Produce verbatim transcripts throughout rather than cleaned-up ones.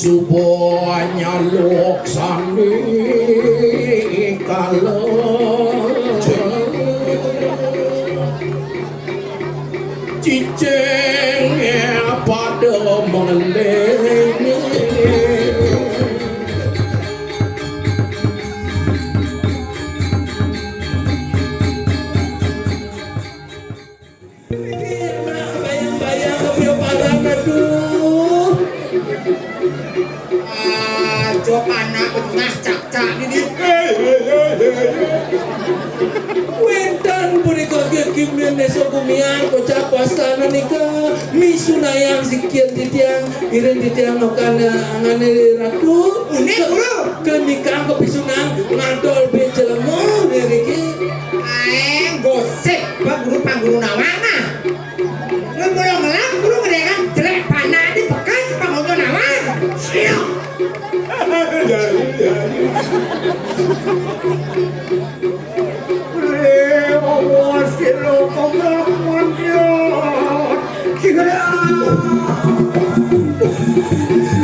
Suba nyaluk sandikala. Cicing pada mengeling. Bayang-bayang, aduh. Ah, jok anak betengah cak-cak ini. Wénten punika Ki Kimin Désa Gumiang kocap wastana nika misunayang sikian titiang, iring titiang nokana angané Ratu. Unik, Guru. Kenikang kepisunang ngadol bé jelema niriki. Aéng gosip, Pak Guru, Pak Guru nawang nah. Mun mula ngelah, Guru ngedéngék jelék panak di bekas Pak Guru nawang. Siap. Jani, jani. Ré, awas, sira kebakwan, ya. Kira.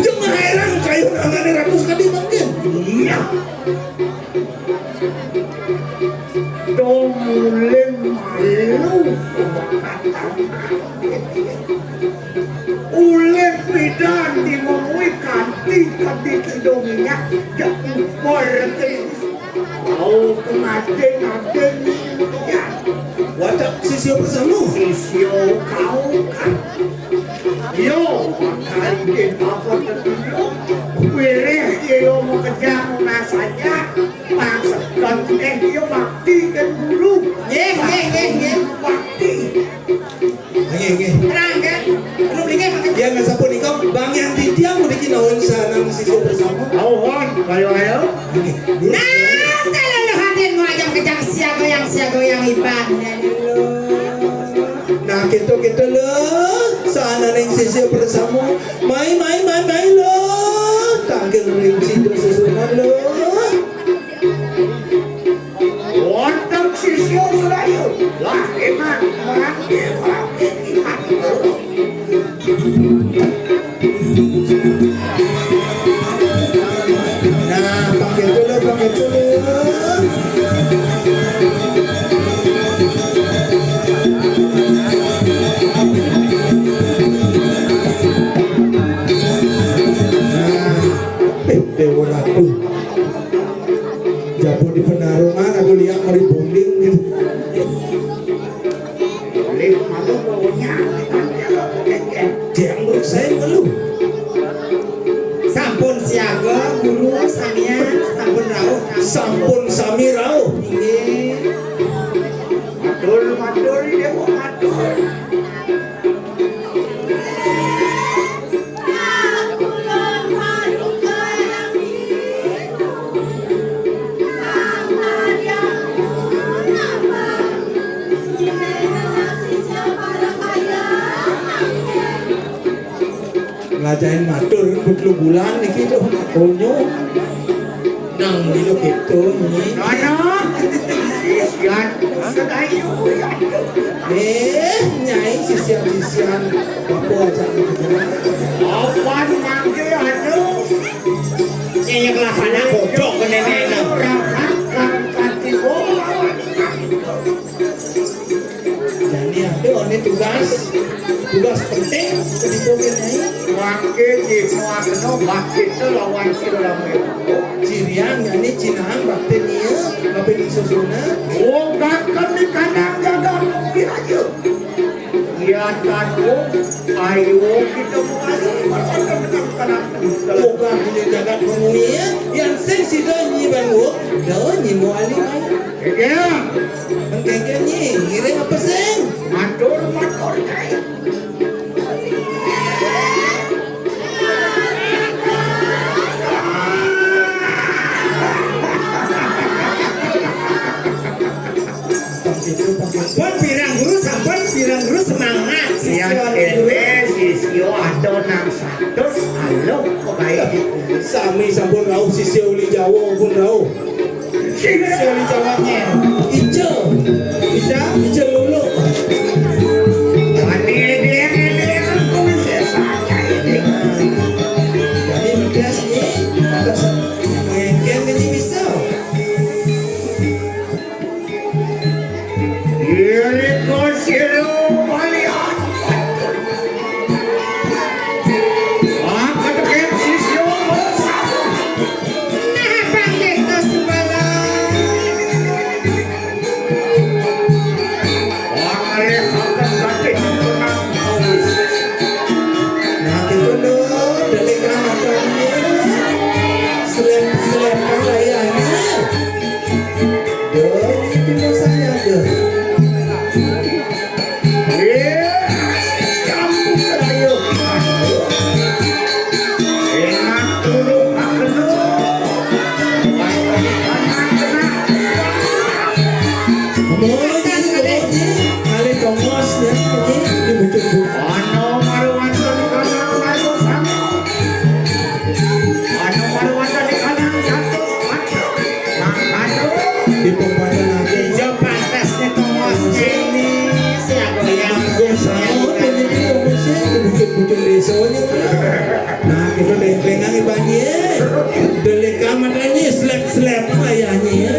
Jangan heran, kayu tangannya ratus kali mungkin. Iya. Dong uling malu. Uling pidan dimemui kanti kadi kidong minyak. Jak umpar terus. Kau pengading-ading minyak. Watak sisya bersama. Sisya kau kan. Yo, makan di apa terus. Pilih yo mau kejam saja. Maksudkan, eh, dia bakti kan guru. Nggih, nggih, nggih, nggih. Bakti. Nggih, nggih. Terang kan? Belum nggih, Pak. Ya, nggak sapunika, Bang Yang titiang mriki nawin sanan sisya bersama. Awan, ayo, ayo. Nggih. Nah, kalau lu hadir mau ajak kejang siaga yang siaga yang iban. Nah, kita kita lo sananing sisya bersama. Mai, mai, mai, mai lo. Tangkil ring sida sesunan lo. Wonten sisya Surayu. Lah, eman, merangkil, merangkil, iman. Nah, pakai dulu, pakai dulu. Nah, eh, Dewa Ratu. Japu di penarungan, aku lihat mari bonding gitu. Boleh malu baunya. Jangan saya malu. Sampun siaga, guru samian, sampun rauh. Sampun sami rauh. Inggih. Matur, matur, Dewa, matur. Nglajahin matur, putlu bulan niki tuh, konyo. Nang dilo keto, Nyi. Anak, sisyan, sedayu. Eh, Nyai, sisyan-sisyan, apa aja. Apan mangke anu. Nyai kelapana kodok ke nenek. Rakan, rakan, rakan, rakan. Jani ada one tugas, tugas penting ke dipoke Nyai. Mangke dimuakno bakti lawan sira lama. Cirian jani cinahang bakti nia, bakti susuna. Wong gaken di kandang jaga mobil aja. Iya kan wong, ayo kita mulai. Wong gaken di jaga mobil, yang sing sida nyi ban wong, do nyi mau alih. Iya. Engkengken nyi, ngiring apa sing? Matur, matur, Nyai. Pun pirang guru, sampun pirang guru semangat. Yang siswa ini siswa ada enam ratus, halo, kok baik. Sami sampun rauh, sisya uli Jawa pun rauh. Sing dijawabnya. Ica. Ica? Ica lulu. Ani dia, dia, dia, aku bisa saja ini. Jadi, Iriko sira malihat. Angkat kemsisyo. Nah, panggih to sebelah. Pangalih angkat batin tenang aus. Nah, gitu dong. Delik amat dong. Selep-selep kan layahnya. Dong, itu dong saya, dong. Iya, kampung saya. Enak dulu, aku dulu. Anak kena. Ngomong aja, ngomong aja. Kali tongos, ya, oke, dibujuk-bujuk. Ano, maru wonten di kanan, maru sama. Ano, maru wonten di kanan, jatuh, mati. Nah, aduh. Di pembuatan aku. Ijo pantes nih, tongos, ini, si Agoyang. Mas Gus, sama, ini, ini, ini, ini, bujuk-bujuk desanya. Nah, kita dempeng aja, Bang, ya. Delik amat aja, slap-slap layahnya, ya.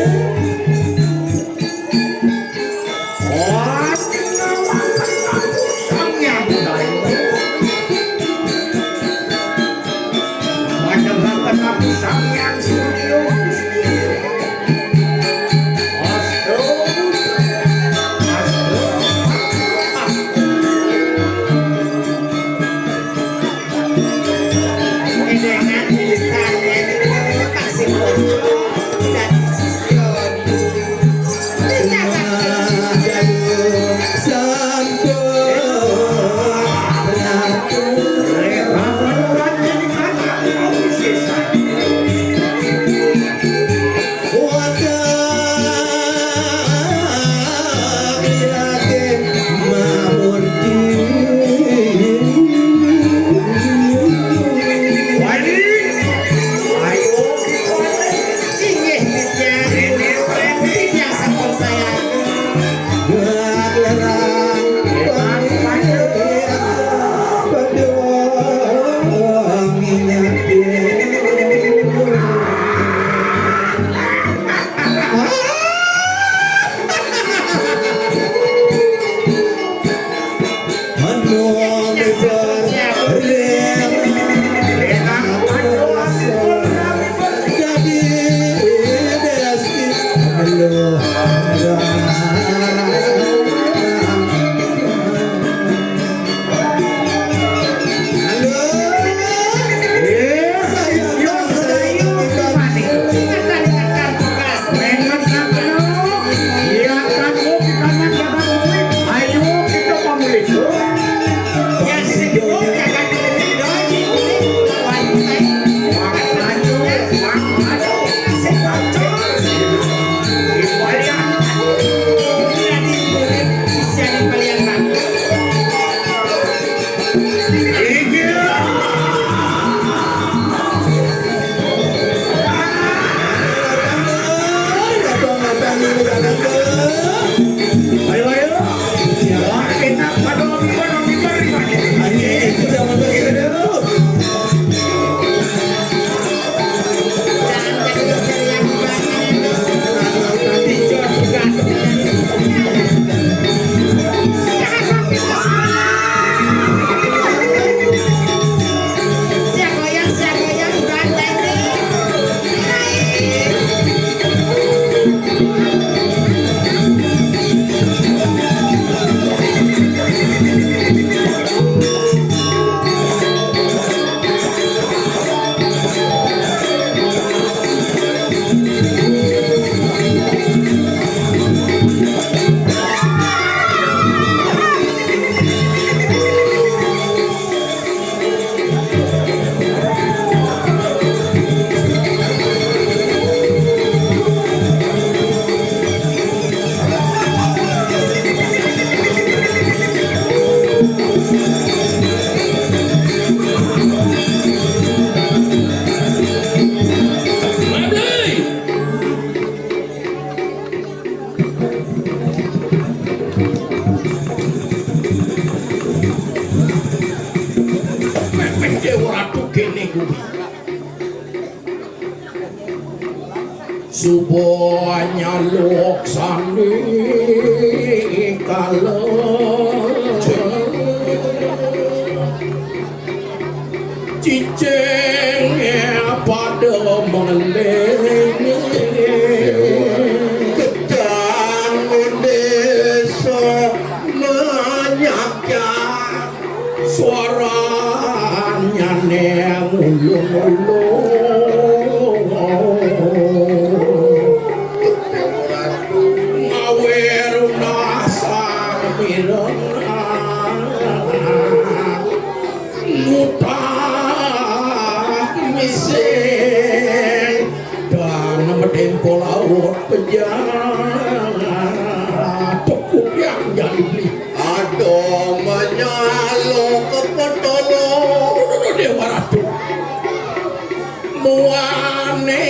Suba nyaluk sandi. Cicing pada mengeling. Gedang desa menyakya. Suaranyane ngulung-ulung. Ngawe runah sang mireng. Ngutah mising. Dan medempo laut pejah. Tekudiang jadi beli. Ada menyalo ke petolo. Dewa Ratu. Muane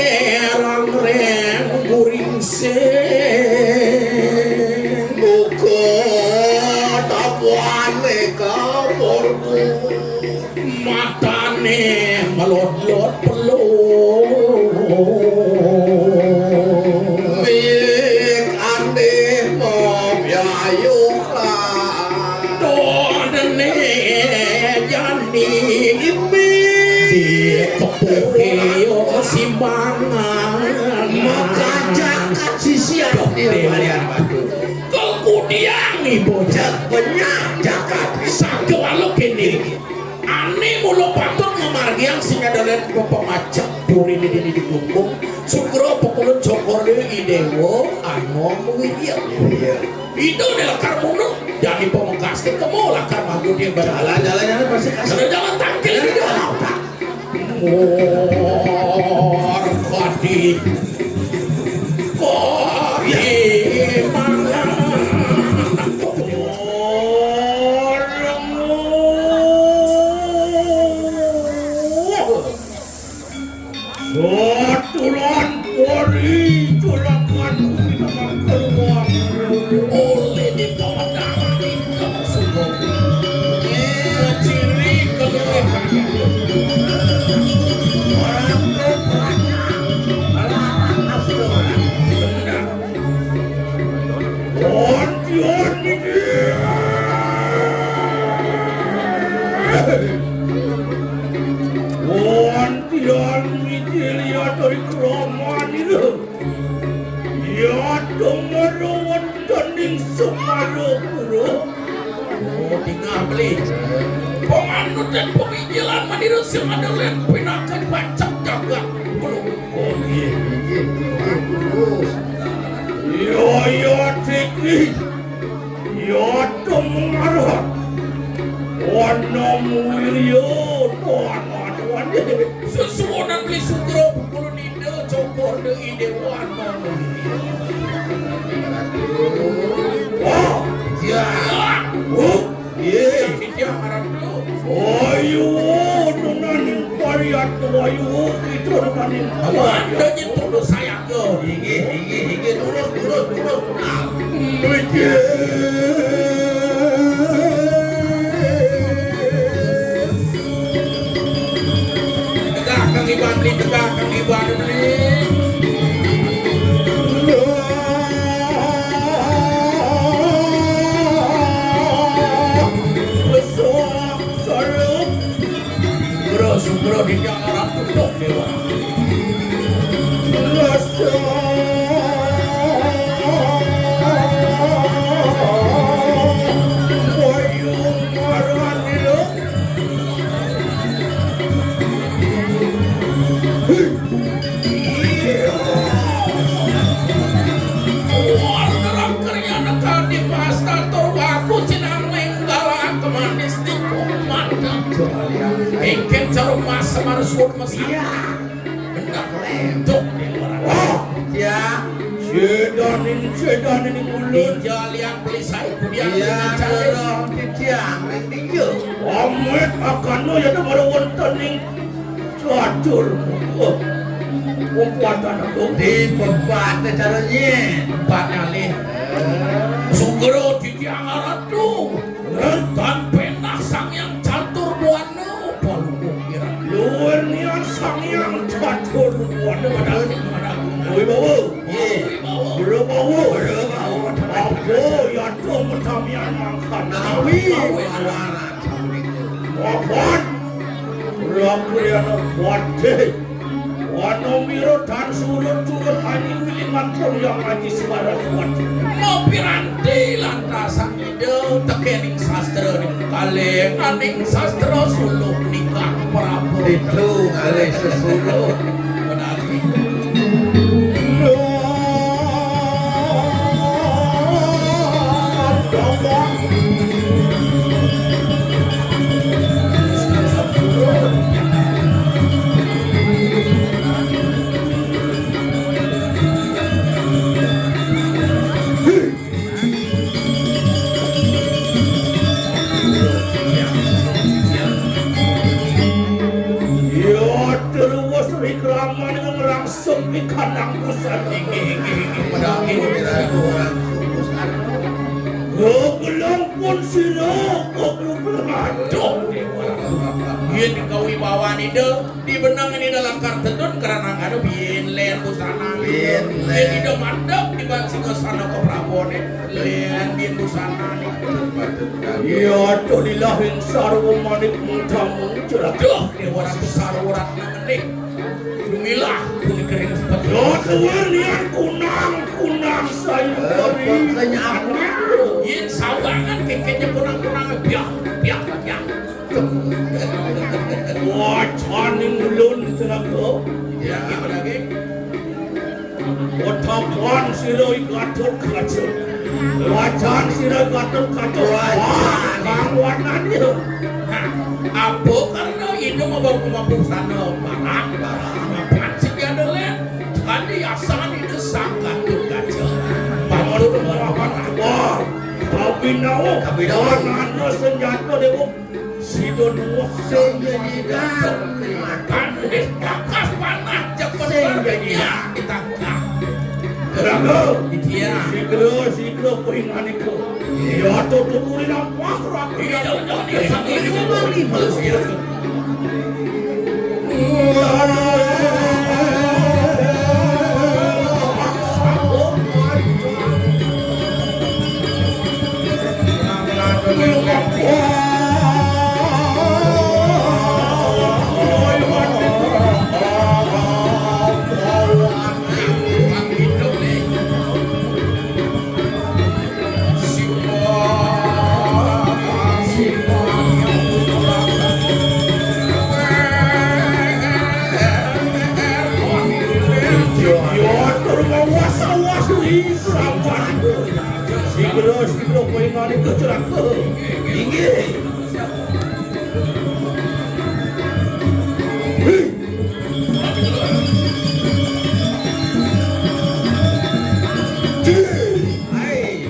rangreng guring sing. Buka tapuane kamormu. Matane melodlot pelung. Mik andih mabyayuh. Dodene jani ipi. Dikepuke yo simbangan. Maka jakat sisian. Dodene. Kal kudiang ibu. Jak benyah jakat. Saka walu kene. Ane mula patut ngamargiang sing ada len pepemacet purine dini di Klungkung, Sugro Pekulun Cokor Dewi Idewa Anom Wirya. Iya. Ida ne lakar munung, jani pamekasne kemo lakar magun dia barang. Jalan, jalan, jalan, pasti kasih. Jalan, jalan, tangkil ida. Mor kadi. Kadi mangan. Satulan pori juragan kita keluar. Oleh di kawanan itu sungguh. Ciri keluarga. Orang berperang. Orang berperang. Benar. Wontian miki. Wontian miki liya dari kraman ira. Ya tumara wonten ing Semarapura. Oh, tinggal beli. Panganut dan pemikiran manira sing ada len pinaka pacak jagat. Oh, iya, iya, iya, terus. Ya, ya, Diki. Ya, temarah. Wana mulia, tuan, tuan, tuan. Sesuunan beli Sugro, Bengkulu Ninda, Cokor Dei, Dewan, Mama. Wah, ya. Wah. Ye. Titiang Ratu. Ayu, nunaning pariat, ayu, kita nunaning pariat. Ada je tulus sayang ke. Inggih, inggih, inggih, tulus, tulus, tulus. Nah. Inggih. Tegak Kang Iban ni, tegak Kang Iban ni. Bro, bro, di dalam tutup dewa. Wah, nerang kerja nekal di pasta tur waku sinang menggalan kemanis di kuman. Ingkit jarum mas semar suut mesah. Iya. Bener, lentuk di luar. Wah, ya. Sedaning, sedaning ulun. Di jalian beli saya kudian. Iya, dorong titiang, ring tinggi. Amit akan ya, ada baru wonten ning catur. Wah, kekuatan aku. Di tempat caranya. Tempat ngalih. Eh. Sugro titiang aratu. Tan penah Sang Hyang Catur Buana palungguh kirang. Luwih niat Sang Hyang Catur Buana. Wibawa. Nggih. Wibawa. Wibawa. Wibawa. Oh, ya dong, pertamian mangkana. Awi. Awi. Awan. Lagu ya, anak wadih. Wana mira tan surut-surut anjing, wili mantra yang ngaji suara kuat. Mapiranti lantasan ida tekening sastra ning kalih aning sastra suluh nikah Prabu. Itu ngalih sesuluh. Benar. Ya, terus wikramane ngrangsung ing kandang pusat. Inggih, inggih, inggih, pedang inggih. Gogelong pun sira, gogelong. Aduh, Dewa. Yen kawibawan ida, di benang ini dalam kartedun karena ada biyen len busana. Biyen len. Yen ida mandeg di ban singgasana keprabone, len biyen busana ni. Iya, to dilahing sarwa manik mutamu, jerat. Duh, Dewa Ratu Sarwa Ratna ngenih. Dumilah, bumi kering seperti. Yo, tuwir nian kunang, kunang sayembara. Eh, pokoknya aku. Yen sawangan kekenya kunang-kunang, biak, biak, biak. Wacaning ulun, Jeraga. Ya, gimana lagi? Otapan sira Gatotkaca. Wacan sira Gatotkaca. Wacan. Wah, kang warnanya. Nah, apa karena ida membawa mampu sana barang, barang. Mapan sing ada len. Kadi asan ida sang Gatotkaca. Patut melawan. Wah, kabinawa. Kabinawa. Nanda senjata, Dewa. Sida nuwuh sing nyidang. Kandhis bakas panah cepet sing nyidang. Ditangkap. Rangga. Iya. Sigra, sigra kuwi nganika. Iya, tutup uri nampak, Rangga. Iya, jangan, jangan, iya, jangan. Ini mari, Mas. Iya. Sigra, sigra, kowe ngalih kecelakaan. Inggih. Hai.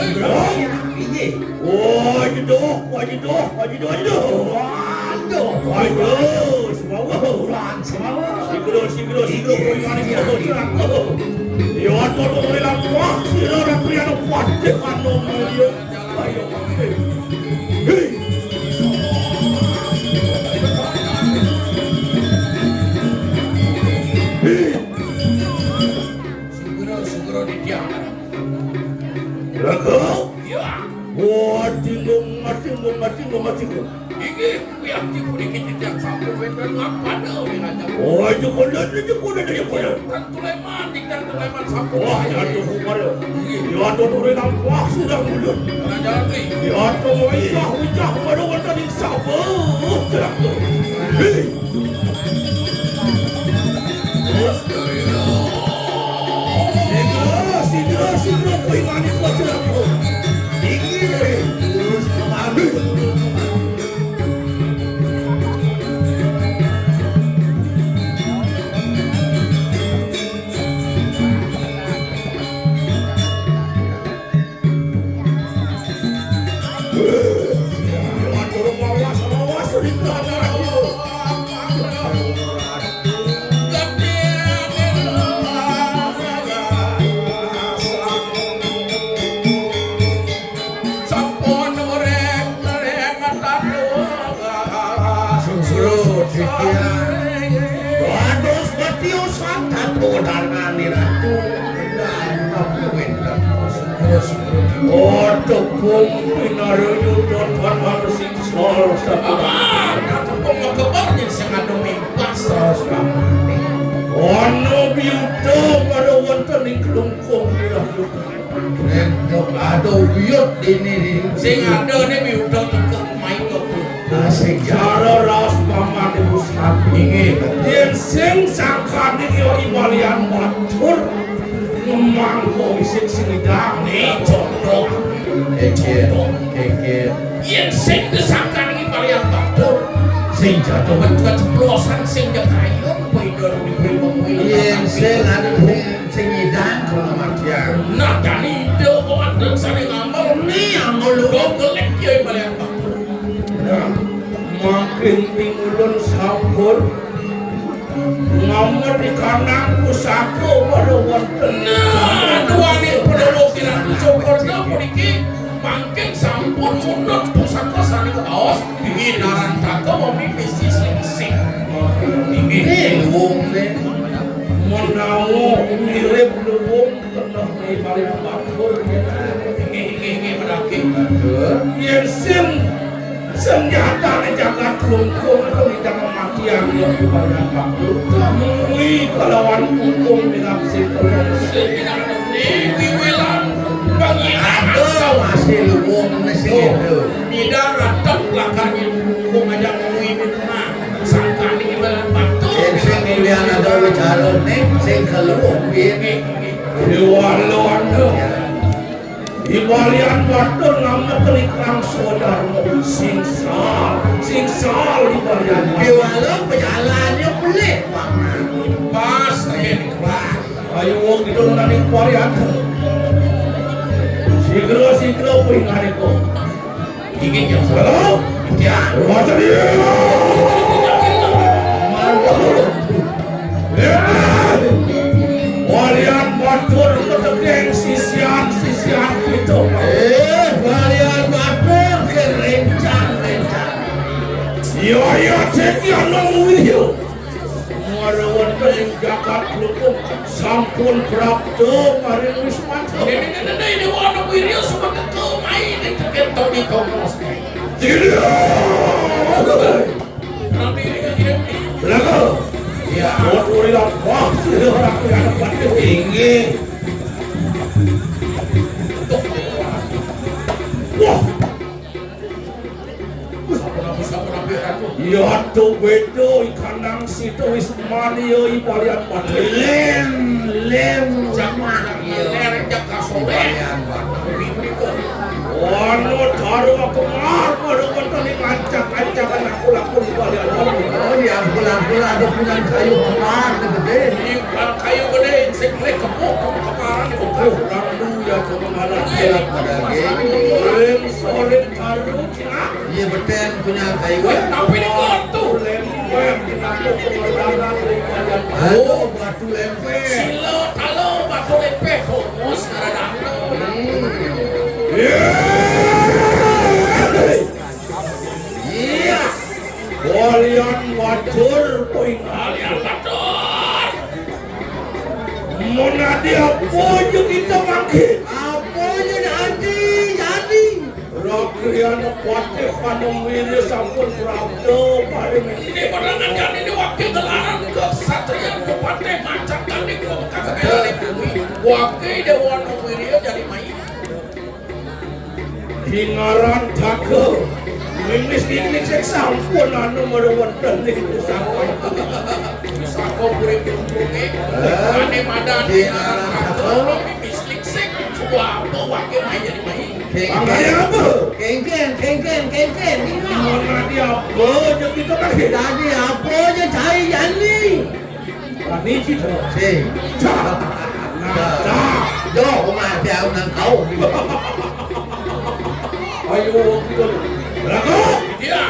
Hai. Wah, jedoh, wah, jedoh, wah, jedoh, jedoh. Waduh, waduh, semawa, ulan, semawa. Sigro, sigro, sigro, kowe mari, sigro, sigro. Ya, tolong, kowe lampah, sira ora priyan, wadih, anu, mulya. Ayo, hei. Hei. Hei. Sugro, sugro, di tiang. Lagu? Iya. Wah, tinggung, matinggung, matinggung, matinggung. Inggih, kuwi ati puniki titiang sampun wénten ngapada ing raja. Oh, itu kulit, itu kulit, itu kulit. Tan Tuleman, Tan Tuleman sampun. Wah, saya. Ratu Kumar ya. Inggih. Ya, Ratu Tuleman, wah, sudah mulut. Raja Ratu. Ya, Ratu, wajah, wajah, pada wonten ing sabuk. Hei. Sidra, sidra, sidra, kowe wani kocok. Iki, terus kembali. Dados patiusan tatudaning Ratu. Wénten. Oh, tepung pinaruyu dotan harus sing salah satu. Apa? Katepung makebar yen sing ado mimpas terus kamu. Ono biuda pada wonten ing kelungkung dirah. Nek ado uyut dini di sing ado ne biuda teka main kok. Nah, sing jaro raos paman ibu satu. Inggih. Yen sing sangkane ya Iwalian Batur. Ngemang kok isik sing idang. Nih, contoh. Kekir, kekir. Yen sing disangkane Iwalian Batur. Sing jatuh wet keceplosan sing nyekayung, apa ido diberi wong kuwi. Yen sing anu sing, sing idang kok matian. Nah, jane ido kok enten sane ngamel. Nih, ngamel lu. Kok gelek ya Iwalian Batur. Nah, mangkin pingulun sampun ngamet di kandang pusaka pada wonten. Nah, duaning Pandhawa kirang syukur puniki mangkin sampun mundut pusaka sané kabaos Winarantaka wami misi slingsing. Inggih. Eh, luwung ne. Menawa mirip luwung Inggih, inggih, inggih, padake. Yen sing senjatane jagat lungkung, utawi jagat mati, anggo Iwalian Batur. Temui kalawan hukum minak sing terus. Sing pinanggone wiwilan pengiran. Aduh, masih luwung ne sing itu. Midang atep lakar nyen hukum aja ngomongin itu mah. Sangkane Iwalian Batur. Yen sing Iwalian ada wicarane, sing keluwung piye? Inggih, inggih. Iwalian Batur ngamuk kelikang saudara. Sing sal, sing sal Iwalian Batur. Iwalian pejalannya pelik banget. Pas, eh, pas. Ayo, wong itu nang Iwalian. Sigro, sigro, kuwi ngare kok. Iki ya. Halo? Ya. Wajah dia. Mantap. Ya. Walian Batur ketegeng sisian-sisian kita. Eh, Walian Batur ke rencang-rencang. Iya, iya, cek ya nang wih yo. Mara wonten ing jagat Klungkung sampun prapta maring Wismanta. Dene, dene, dene, Dewa Wirya sumetek mai ning teken Tony Thomas. Tidak. Rabi ring akhirnya. Lagu. Ya, buat Wirya. Wah, sudah orang yang dapat tinggi. Wah. Iya, tuh beda ikanang situ wis mania Iwalian Batur. Lem, lem, sama. Iya. Lereng jaka sore. Iwalian Batur. Wano taruh aku mar, baru menteri kancak-kancakan aku laku Iwalian Batur. Oh, ya, pulang-pulang ada punya kayu kemar, gede. Iya, kayu gede, sing lek kepuk, kepuk kemaran, kepuk. Kurang dulu ya, kemarin. Iya, pada gini. Lem, solid, taruh. Iya, beten punya kayu. Weh, tapi ini kartu. Aduh, batu lempe. Sila, talo, batu lempe. Fokus, karena iya. Iya. Walian Batur, poin. Walian Batur. Monadi apa aja kita makin? Apa aja jadi, jadi. Rakriana Patih Panemwirya sampun prapta paring. Ini perangan jani ini wakil gelaran kesatrian Bupati Macan Tanding Bumi. Wakil Dewa Wirya jadi main. Kingaran Taka. Mimis ini sing sampun anu mara wonten niku sampun. Saka puri pungkunge. Ane madan Kingaran Taka. Mimis lingsik. Coba apa wakil main jadi main. Kengken. Panggaya apa? Kengken, kengken, kengken. Iya. Monadi apa? Jeng kita kan. Tadi apa aja cari jani? Tadi kita. Sing. Nah, nah. Yo, rumah dia nang kau. Ayo, kita. Lagu. Iya.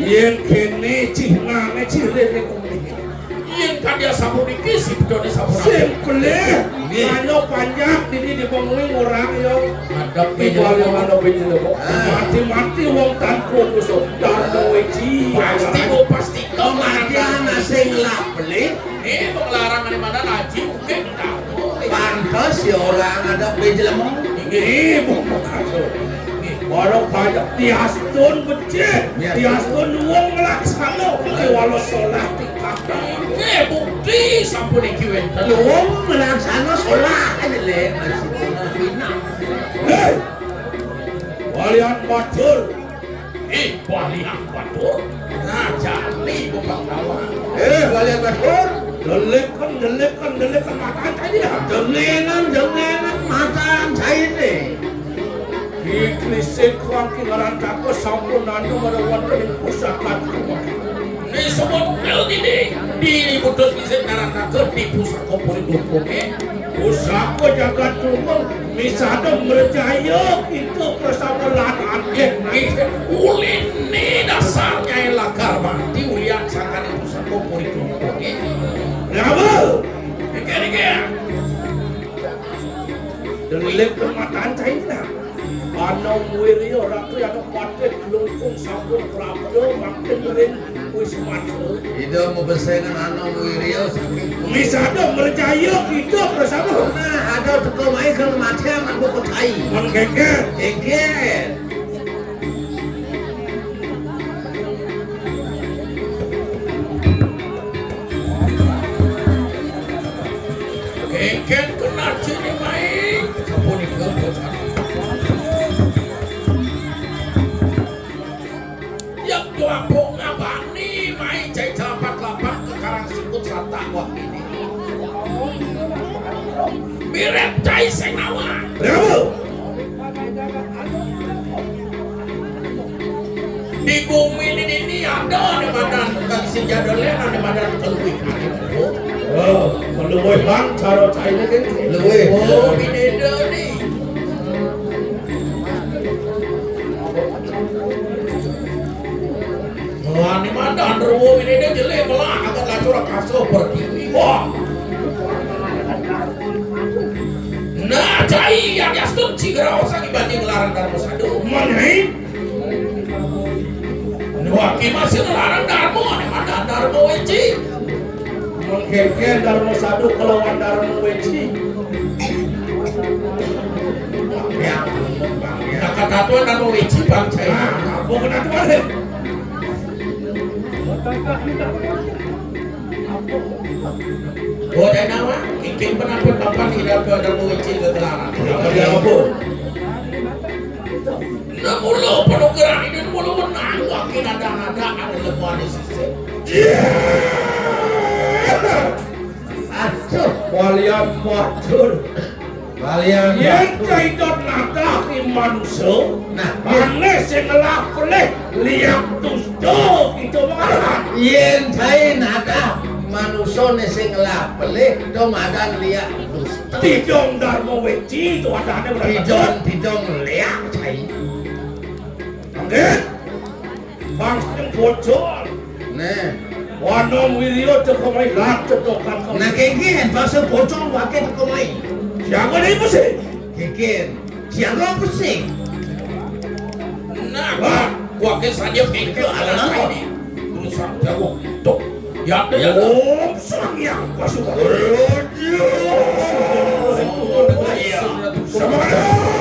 Yen kene cihnane cih rene kuwi. Yen kadya sapuniki, sibdane sampun. Sing pelih, nggih. Ayo panjak dini dibangun orang yo. Ngadep. Ibu ayo mana bini lo. Ah. Mati-mati wong tanpa dosa. Darno wiji. Pasti, Bu, pasti. Kematian sing lah pelih. Eh, wong larang ane mana laji, mungkin tahu. Pantes Ora ngadep di jelema. Inggih, Bu. Nggih, para pajak tiastun becik, ya, tiastun nuwun nglaksana, nggih, walau solah tingkah. Inggih, bukti sampun niki wénten. Nuwun nglaksana solah aja, Le. Masih pina. Hei! Walian batur. Ih, Balian batur. Nah, jani bepangkawan. Eh, Balian batur. Delikan, delikan, delikan, makan aja. Jenengan, jenengan, makan cai nih. Di Krisik Wangki Ngarantaka sampun nandung ada wonten ing pusaka. Disebut L ini di Putus Krisik Ngarantaka di pusaka Puri Klungkungé. Pusaka jagat tunggal, misada mrejaya kita bersama lan anggih. Nggih, uliné dasar Nyai Lakar Mati ulian sangkaning pusaka Puri Klungkungé. Kenapa? Nggih, nggih. Delik kematan China. Anom Wirya Ratu Anom Patih Klungkung sampun prapta mangkin ring Wismata. Ida mabesengan Anom Wirya saking misada mrejaya kita bersama. Nah, ada teka mai kang mati anak buku tai. Menggeger. Geger. Kéngkén kena cini mai. Sapunika bocah. Yak tuapuk ngabani mai cai lapat-lapat ke karang sikut satak wah ini. Mirip cai sing nawang. Prabu. Di gumi ini, ini ada di badan kang si jadolé, ada di badan keluih. Oh, keluih bang, cara cainé kan. Keluih. Oh, ini ada nih. Wah, ini mah dan ruwung ini dia jelek malah agak lacur kaso pertiwi. Wah. Nah, cai yang yastun cigraosa dibanding larang Darma Sadu. Mana? Ini waki masih larang Darma, ini mah dan Darma Weci. Menggeger Darma Sadu kelawan Darma Weci. Ya, ya. Nah, kata Tuhan Darma Weci bangsa ini. Nah, apa kena Tuhan, eh? Oh, dan nama, ikin penampilan papan tidak ada Darma Weci ke gelaran. Apa dia apa? Nah, mula penuh gerak ini, mula menang. Waki nada-nada ada lebuhan di sisi. Aduh, walian batur. Walian batur. Yén cai dot nadah ing manusa, nah, ané sing ngelah pelih liang dusta kita mengatakan. Yén cai nadah manusa né sing ngelah pelih, to madan liang dusta. Tidong Darma Weci to adané berarti. Tidong, tidong liang cai. Nggih. Bangsa bocor. Nah. Wanom Wirya teka mai lan cedokan. Nah, kéngkén bangsa bocor waké teka mai. Siapa nih mesti? Kéngkén. Siapa mesti? Nah, wah, waké saja kéngkén ala ini. Terus sampai waktu. Ya, ya. Om Sang Hyang Pasupan. Semangat.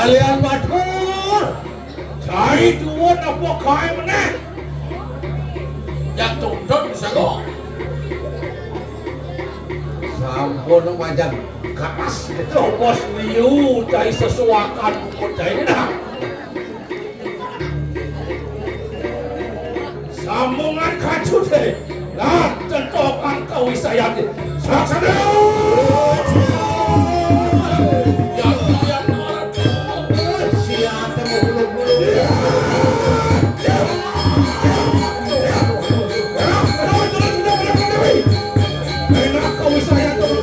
Kalian batur. Cai duwun apa kae meneh? Jatuh dot bisa kok. Sampun wajan keras. Cobos liu cai sesuakan pun cai nah. Sambungan kacut he. Lah, centokan kawisayan. Saksana. Siapa mau bulu-bulu? Enak kawisayan tuh.